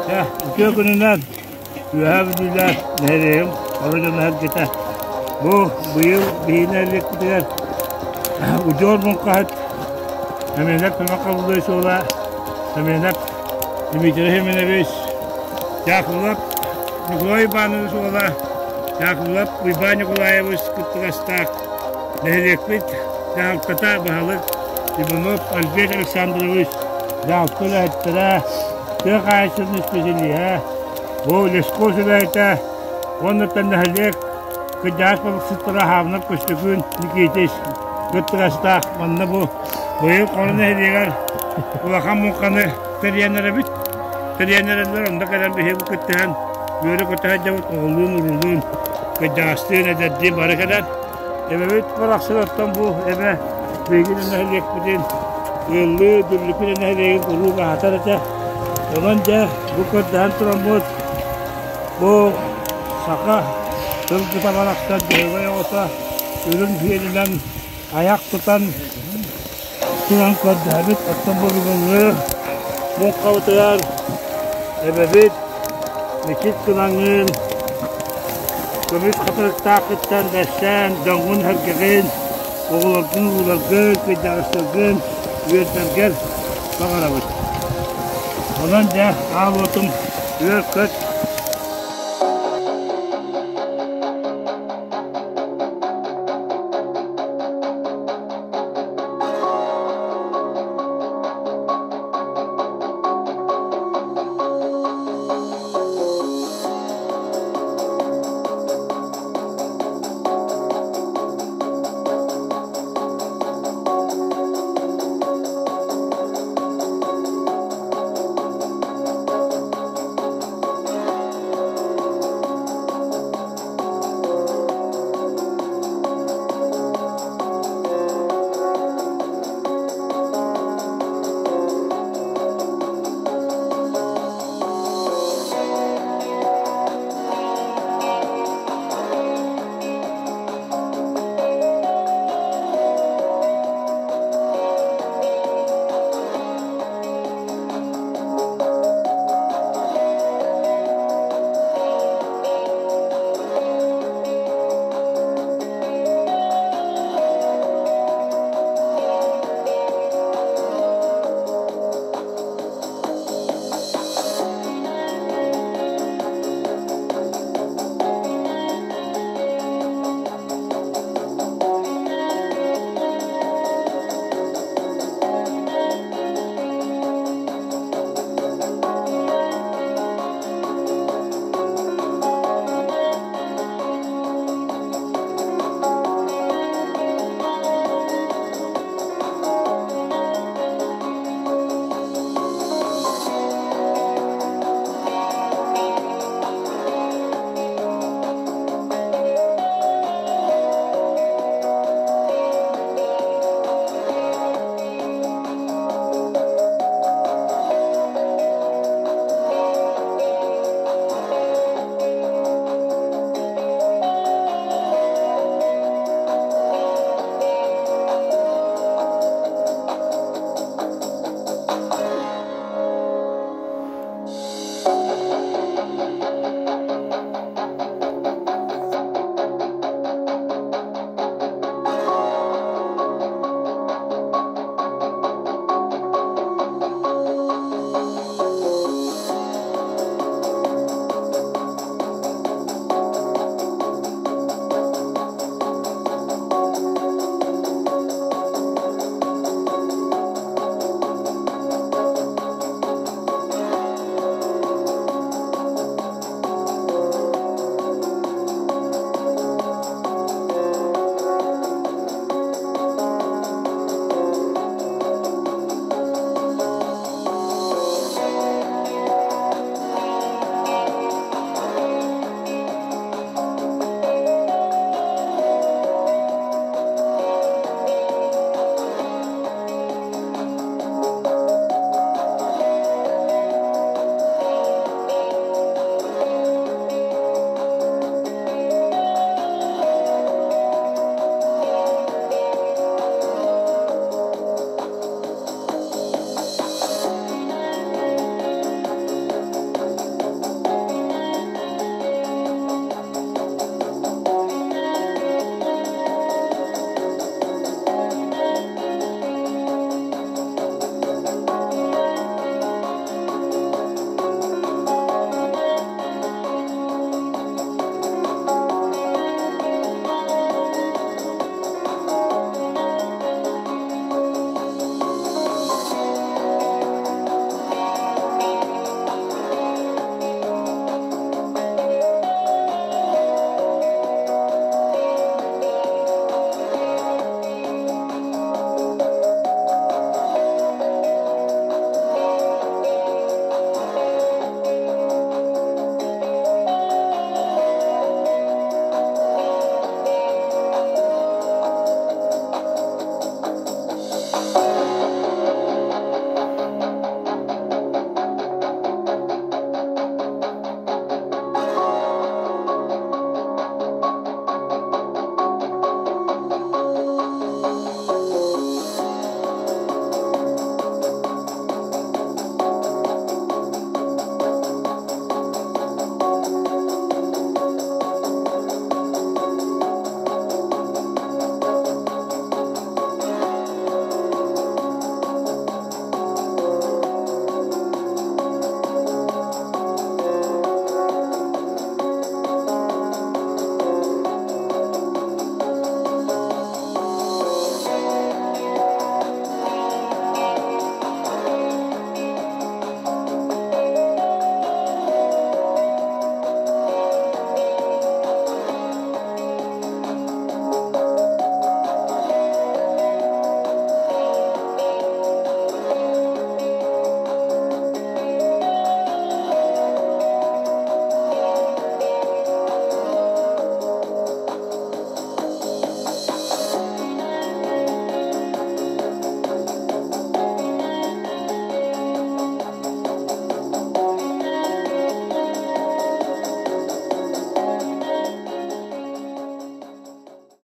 Дьэ, үтүө күнүнэн Үөһээ Бүлүүлээх нэһилиэгим хоро дьоно сэргэтэ. Бу быйыл биһиги нэһилиэкпитигэр удьуор муҥхаһыт Сэмэнэп Көмө Хабыллай суола Сэмэнэп Дмитрий Семенович Дьаакыбылап Ньукулай Иванович уола Дьаакыбылап Уйбаан Ньукулаевич кыттыгастаах нэһилиэкпит дьаһалтата баһылык Иванов Альберт Александрович дьаһалта үлэһиттэрэ тыа хаһаайыстыбатын исписэлииһэ, бу лесхоз үлэһитэ уонна нэһилиэк кырдьаҕас балыксыттара Хаабынап Көстөкүүн Никитич кыттыгастаах манна бу быйыл Хоро нэһилиэгэр улахан муҥханы тэрийэн эрэбит. Тэрийэн эрэллэр, онно кэлэн биһиги кыттыһан үөрэ-көтө сылдьабыт, оҕолуун-уруулуун, кырдьаҕастыын, эдэрдиин бары кэлэн Эбэбит барахсан бу эбэ биһиги нэһилиэкпитин ыаллыы Дүллүкү нэһилиэгин куруук аһатар этэ. Онон дьэ бу көрдөһөн тураммыт бу саха сылгыта барахсан дьөһөгөй оҕото үрүҥ сиэлинэн айах тутан туран көрдөһөбүт. Оттон бу бүгүҥҥү муҥхабытыгар эбэбит Мичик гынаҥҥын, көмүс хатырыктааххыттан бэссээн, дьоҥҥун-сэргэҕин, оҕолоргун, урууларгын, кырдьаҕастаргын үөрдэргэр баҕарабыт. Онон дьэ, аал уотум үөр-көт.